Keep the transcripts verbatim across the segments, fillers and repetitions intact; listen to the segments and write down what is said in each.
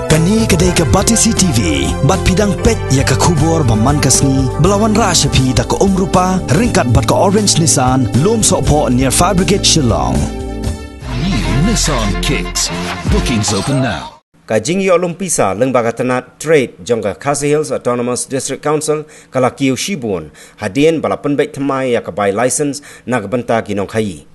Kane ka dei ka Batesi T V, bad phi dang peit ïa ka khubor ba man ka sngi, ba la wanrah sha phi da ka Umrupa, ryngkat bad ka Orange Nissan, Lumsohphoh near Fire Brigade Shillong. New Nissan Kicks. Bookings open now. Ka jingïoh lum pisa lyngba ka tnat trade jong ka Khasi Hills Autonomous District Council ka la kiew shibun, hadien ba la pynbeit thymmai ïa ka bai license na ka bynta ki nongkhaïi.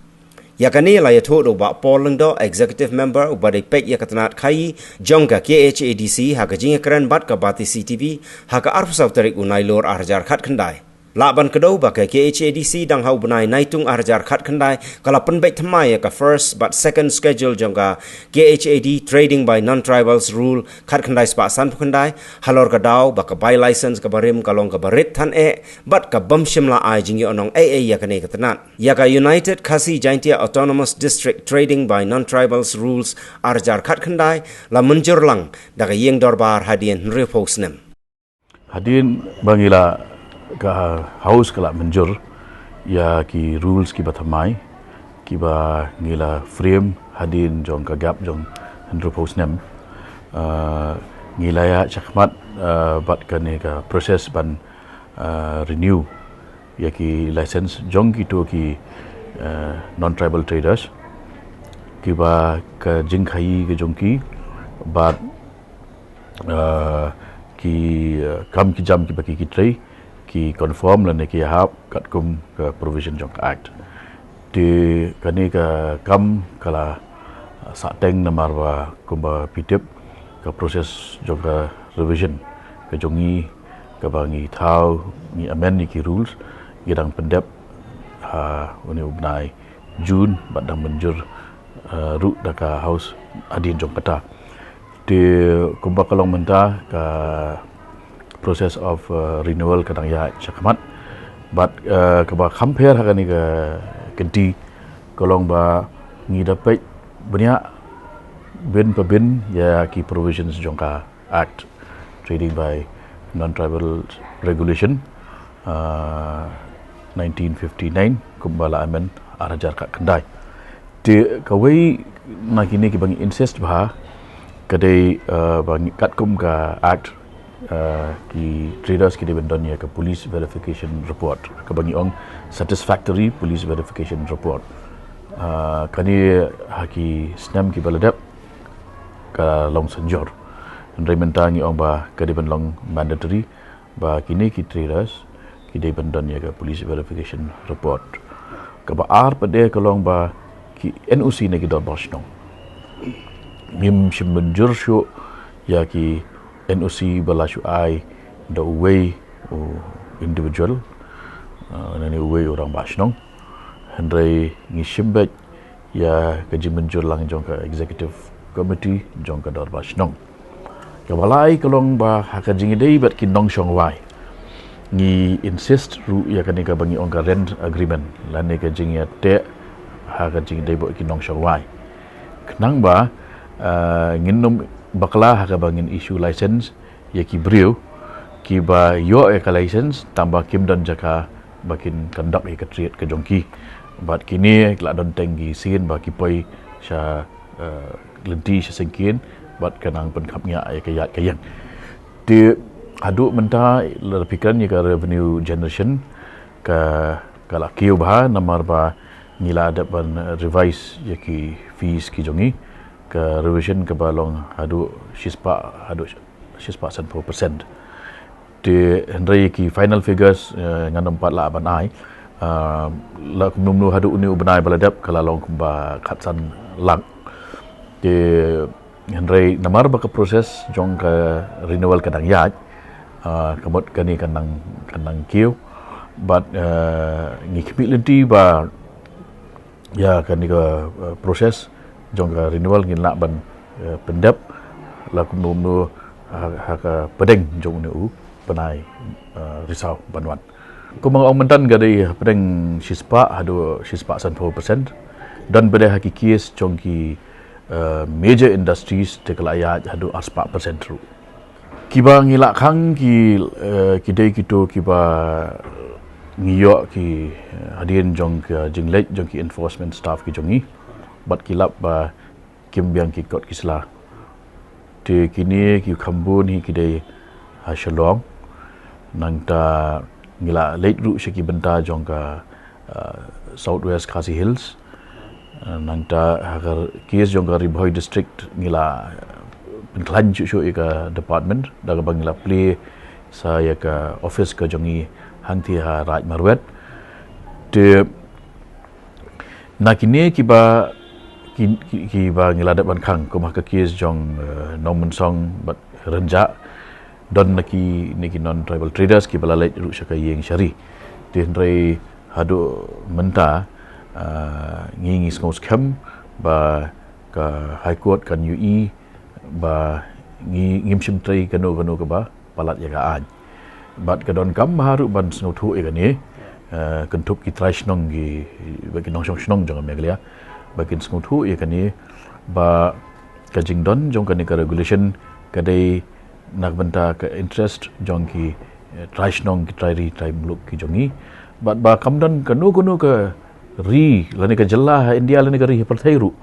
Ïa kane la ïathuh da u Bah Paul Lyngdoh, Executive Member uba dei peit ïa ka tnat khaïi jong ka K H A D C ha ka jingïakren bad ka Batesi T V ha ka arphew saw tarik u Nailur ar hajar khatkhyndai. Lah ban kdew ba ka K H A D C dang ha u bnai Naitung ar hajar khatkhyndai ka la pynbeit thymmai ïa ka first bad second schedule jong ka K H A D Trading by Non-Tribals Rule khatkhyndai spah sanphew khyndai, halor ka daw ba ka bai license kaba rim ka long kaba rit than eh, bad ka bym shym la ai jingïohnong ei ei ïa kane ka tnat. Ïa ka United Khasi Jaintia Autonomous District Trading by Non-Tribals Rules ar hajar khatkhyndai la mynjur lang da ka ïing dorbar hadien hynriewphew snem. Hadien ba ngi la, ka House ka la mynjur ïa ki rules kiba thymmai, kiba ngi la frame hadien jong ka gap jong hynriewphew snem. Ah, ngi la ïaid shakhmat, ah, bad kane ka process ban, ah, renew ïa ki license jong kito ki, ah, non-tribal traders, kiba ka jingkhaïi ka jong ki bad, ah, ki, ah, kam ki jam kiba ki, ki trei, ki conform lane ki hap katkum ka provision jong ka Act. Te kane ka kam ka la, ah, sahteng namar ba kumba phi tip ka process jong ka revision ka jong ngi, kaba ngi thaw, ngi amend ïa ki rules, ngi dang pyndep ha une u bnai June bad dang mynjur, ah, ruh da ka House hadien jong kata. Te kumba ka long mynta ka process of, uh, renewal ka dang ïaid shakhmat. Bad, uh, kaba kham pher ha kane ka kynti ka long ba ngi da peit bniah bin pa bin ïa ki provisions jong ka Act Trading by Non-Tribal Regulation, uh, nineteen fifty-nine, kumba la amend ar hajar khatkhyndai. Te kawei na kine kiba ngi insist bha ka dei, uh, ba ngi katkum ka Act, uh, ki traders ki dei ban don ïa ka police verification report, kaba ngi ong satisfactory police verification report. Uh, kane ha ki snem kiba la dep ka long synjor. Hynrei mynta ngi ong ba ka dei ban long mandatory ba kine ki traders ki dei ban don ïa ka police verification report. Kaba ar pat de ka long ba ki N O C na ki dorbar shnong. Ngim shym mynjur shuh ïa ki N O C ba la shu ai da uwei u individual, uh, lane uwei u rangbah shnong. Hynrei ngi shim beit ïa ka jingmynjur lang jong ka executive committee jong ka dorbar shnong. Kaba lai ka long ba ha ka jingïadei bad ki nongshong wai, ngi insist ruh ïa kane kaba ngi ong ka rent agreement lane ka jingïateh ha ka jingïadei bad ki nongshong wai. Khnang ba, ah, ngin ym bakla ha kaba ngin issue license ïa ki briew kiba ïoh ïa ka license tang ba kim don jaka ba kin conduct ïa ka trade ka jong ki. Bad kine ki la don teng ki sien ba ki poi sha, eh, lynti sha syngkien bad ka nang pynkhapngiah ïa ka ïaid ka ïeng. Te haduh mynta lada phi kren ïa ka revenue generation ka, ka la kiew bha namar ba ngi la dep ban revise ïa ki fees ki jong ngi. Ka revision kaba long haduh shispah, haduh shispah sanphew percent. Te hynrei ki final figures, eh, ngan ym pat lah ban ai. Ah, la kumno kumno haduh une u bnai ba la dep ka la long kumba khatsan lak. Te hynrei namar ba ka process jong ka renewal ka dang ïaid, ah, ka mut kane ka nang, ka nang kiew. Bad, eh, ngi khmih lynti ba ïa kane ka, eh, process jong ka renewal ngin lah ban, eh, pyndep la kumno kumno ha, ha ka pdeng jong une u bnai, eh, Risaw ban wan. Kumba nga ong mynta ka dei pdeng shispah haduh shispah sanphew percent. Don bad ha ki case jong ki, eh, major industries te ka la ïaid haduh arspah percent ruh. Kiba ngi la khang ki, eh, ki dei kito kiba ngi ïoh ki, eh, hadien jong ka jingleit jong ki enforcement staff ki jong ngi. Bad ki lap ba kim biang ki kot ki sla. Te kine ki kham bun hi ki dei ha Shillong. Nangta ngi la leit ruh sha ki bynta jong ka, uh, South West Khasi Hills. Uh, nangta ha ka case jong ka Ri Bhoi District ngi la pynkhlaiñ shuh shuh ïa ka department da kaba ngi la plie sa ïa ka office ka jong ngi hangtei ha Raid Marwet. Te na kine kiba ki, ki, kiba ngi la dep ban khang kum ha ka case jong, uh, Nongmynsong bad Rynjah, don na kine ki non tribal traders kiba la leit ruh sha ka ïing shari. Te hynrei haduh mynta, uh, ngi ngi sngewskhem ba ka High Court kan ïohi ba ngi ngim shym trei kano kano kaba palat ïa ka aiñ. Bad ka donkam bha ruh ban sngewthuh ïa kane, uh, kynthup ki trai shnong ki, ba ki nongshong shnong jong ka Meghalaya ba kin sngewthuh ïa kane, ba ka jingdon jong kane ka regulation ka dei na ka bynta ka interest jong ki, eh, trai shnong, ki trai ri, trai muluk ki jong ngi. Bad ba kam don kano kano ka ri lane ka jylla ha India lane ka ri ha pyrthei ruh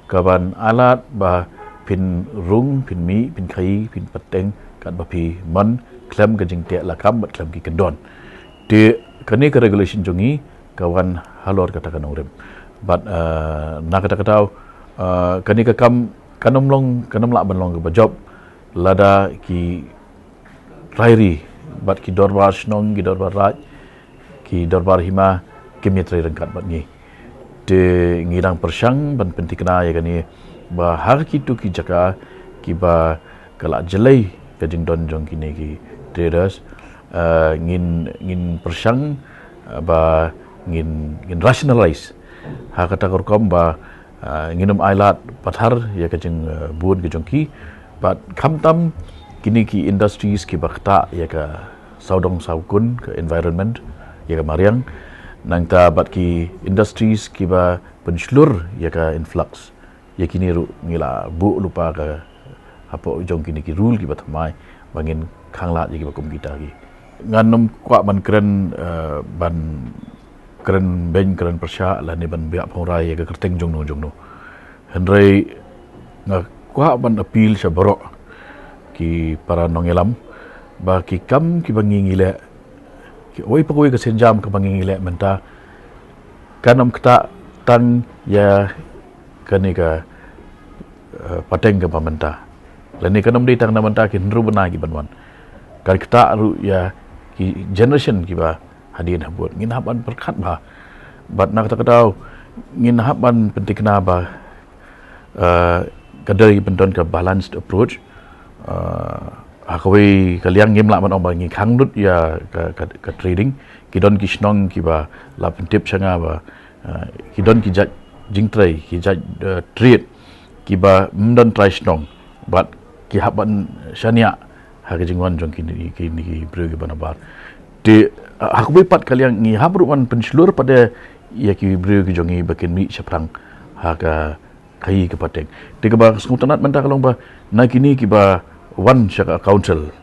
kaban ailad ba phin rung, phin mih, phin khaïi, phin pateng katba phi mon khlem ka jingteh lakam bad khlem ki kyndon. Te kane ka regulation jong ngi ka wan halor kata ka nongrim. Bad, uh, na kata ka daw, uh, kane ka kam kan ym long, kan ym lah ban long kaba jop lada ki trai ri bad ki dorbar shnong, ki dorbar raid, ki dorbar hima kim ïatrei ryngkat bad ngi. Te ngi dang pyrshang ban pynthikna ïa kane ba ha kito ki jaka kiba ka la jlei ka jingdon jong kine ki traders, uh, ngin, ngin pyrshang, uh, ba ngin, ngin rationalize ha kata ka rukom ba, uh, ngin ym ailad pathar ïa ka jing, uh, bun ka jong ki. Bad khamtam kine ki industries kiba ktah ïa ka sawdong sawkun, ka environment, ïa ka mariang, nangta bad ki industries kiba pynshlur ïa ka influx. Ïa kine ruh ngi la buh lypa ka hapoh jong kine ki rule kiba thymmai ba ngin khanglad ïa kiba kum kita ki. Ngan ym kwah ban kren, eh, ban kren beiñ kren pyrshah lane ban biah phongrai ïa ka kyrteng jongno jongno. Hynrei nga kwah ban appeal sha baroh ki para nongïalam ba ki kam kiba ngi ngi leh, kiwei pa kawei ka sienjam kaba ngi ngi leh mynta kan ym ktah tang ïa kane ka, eh, pateng kaba mynta. Lane kan ym dei tang na mynta, ki hynriew bnai kiban wan. Kan ktah ruh ïa ki generation kiba hadien habud. Ngin hap ban pyrkhat bha. Bad na kata ka daw ngin hap ban pynthikna ba, eh, ka dei ban don ka balanced approach. Eh, ha kawei ka liang ngim lah ban ong ba ngi khang lut ïa ka, ka, ka trading. Ki don ki shnong kiba la pyntip sha nga ba, eh, ki don ki jait jingtrei, ki jait, eh, trade kiba ym don trai shnong bad ki hap ban shaniah ha ka jingwan jong kine ki, ki briew kiba nabar. Te, eh, ha kawei pat ka liang ngi hap ruh ban pynshlur pat ïa ki briew ki jong ngi ba kin mih shaphrang ha ka khaïi ka pateng. Te kaba sngewtynnat mynta ka long ba na kine kiba wan sha ka council,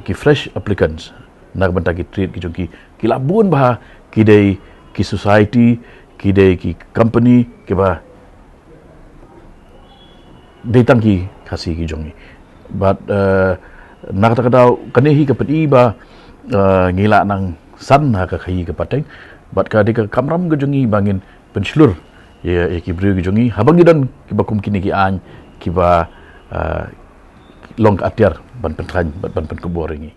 ki fresh applicants na ka bynta ki trade ki jong ki, ki la bun bha, ki dei ki society, ki dei ki company kiba dei tang ki Khasi ki jong ngi. Bad, eh, na kata ka daw kane hi ka pyni ba, eh, ngi la nang san ha ka khaïi ka pateng. Bad ka dei ka kamram ka jong ngi ba ngin pynshlur ïa, ïa ki briew ki jong ngi haba ngi don kiba kum kine ki aiñ kiba, eh, long ka atiar ban pynkhlaiñ bad ban pynkupbor ïa ngi.